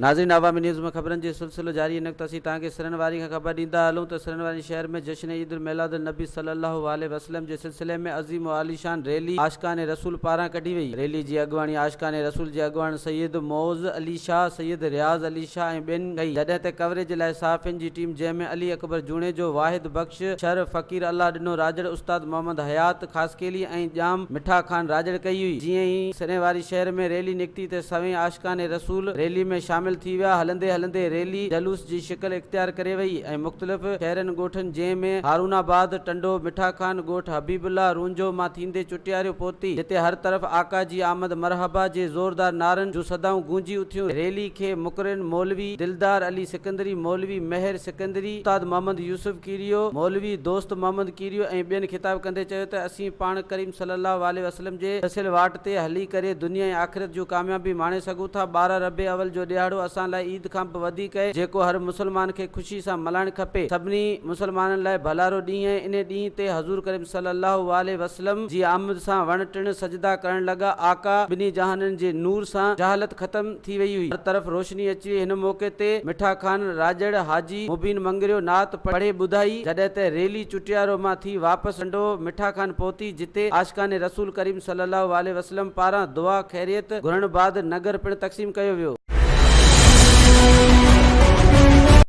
ناظرين عوامي نيوز ۾ خبرن جي سلسلو جاري هن وقت اسين توهان کي سرن واري کان خبر ڏيندا هلون ته سرن واري شهر ۾ جشن عيد الميلاد النبي صلي الله عليه وسلم جي سلسلي ۾ عظيم و عاليشان ريلي عاشقان رسول پاران ڪڍي وئي. ريلي جي اڳواڻي عاشقان رسول جي اڳواڻن سيد معز علي شاهه، سيد رياض علي شاهه ۽ ٻين ڪئي. جڏهن ته ڪوريج لاء صحافين جي ٽيم جنهن ۾ علي اڪبر جوڻيجو، واحد بخش شر، فقير الله ڏنو راڄڙ، استاد محمد حيات خاصخيلي ۽ ڄام مٺا خان راڄڙ ڪئي هئي. جيئن ئي سرين واري شهر ۾ ريلي نڪتي ته سوين عاشقان رسول ريلي ۾ شامل ٿي ويا. هلندي هلندي ريلي جلوس جي شڪل اختيار ڪري وئي ۽ مختلف شهرن ڳوٺن جنهن ۾ هارون آباد، ٽنڊو مٺا خان، ڳوٺ حبيب الله رونجهو مان ٿيندي چٽياريو پهتي جتي هر طرف آقا جي آمد مرحبا جي زوردار نعرن جون صدائون گونجي اٿيون. ريلي کي مقرن مولوي دلدار علي سڪندري، مولوي مهر سڪندري، استاد محمد يوسف ڪيريو، مولوي دوست محمد ڪيريو ۽ ٻين خطاب ڪندي چيو ته اسين پاڻ ڪريم صلي الله عليه وسلم جي ڏسيل واٽ تي هلي ڪري دنيا ۽ آخرت جون ڪاميابي ماڻي سگهون ٿا، 12 ربيع اول جو ڏهاڙو اسان لاء عيد کان به وڌيڪ اهي جيڪو هر مسلمان کي خوشي سان ملهائڻ کپي، سڀني مسلمانن لاء ڀلارو ڏينهن اهي، انهي ڏينهن تي حضور ڪريم صلي الله عليه وسلم جي آمد سان وڻ ٽڻ سجدا ڪرڻ لڳا، آقا ٻنهي جهانن جي نور سان جهالت ختم ٿي وئي هئي، هر طرف روشني اچي وئي، هن موقعي تي مٺا خان راڄڙ، حاجي مبين مڱريو نعت پڙهي ٻڌائي، جڏهن ته ريلي چٽيارو مان ٿي واپس ٽنڊو مٺا خان پهتي، جتي عاشقان رسول ڪريم صلي الله عليه وسلم پاران دعا خيريت گهرڻ بعد ننگر پڻ تقسيم ڪيو ويو.